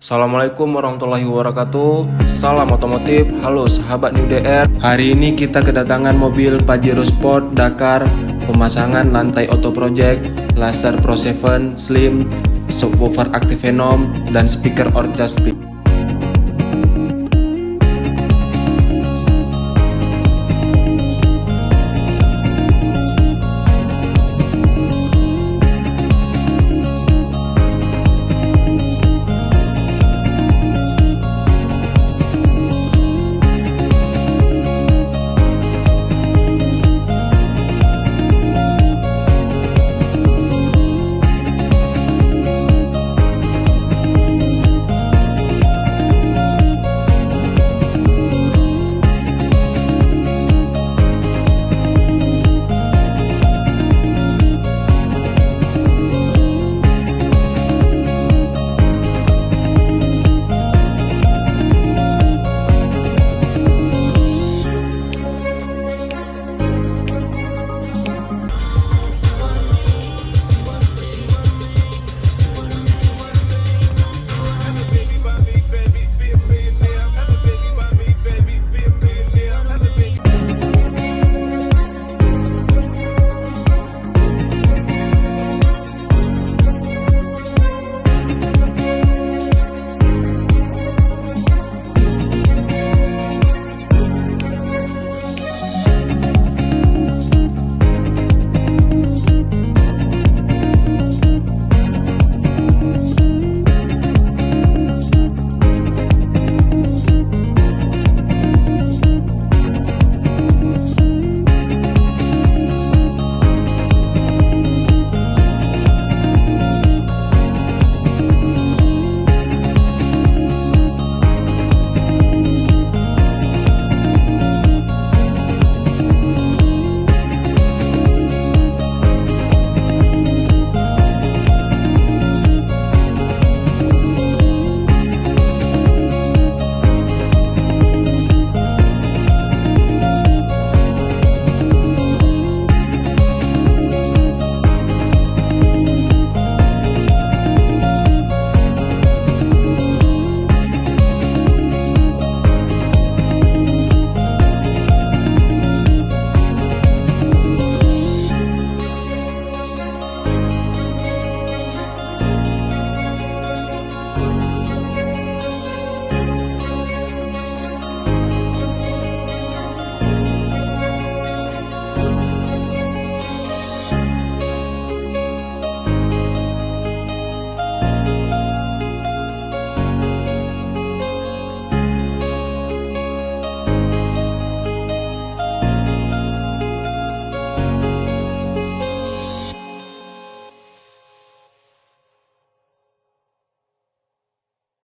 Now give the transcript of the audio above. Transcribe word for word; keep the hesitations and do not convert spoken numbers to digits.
Assalamualaikum warahmatullahi wabarakatuh. Salam otomotif. Halo sahabat New D R. Hari ini kita kedatangan mobil Pajero Sport Dakar, pemasangan lantai auto project, laser Pro tujuh slim, subwoofer Active Phenom, dan speaker Orchard Speak.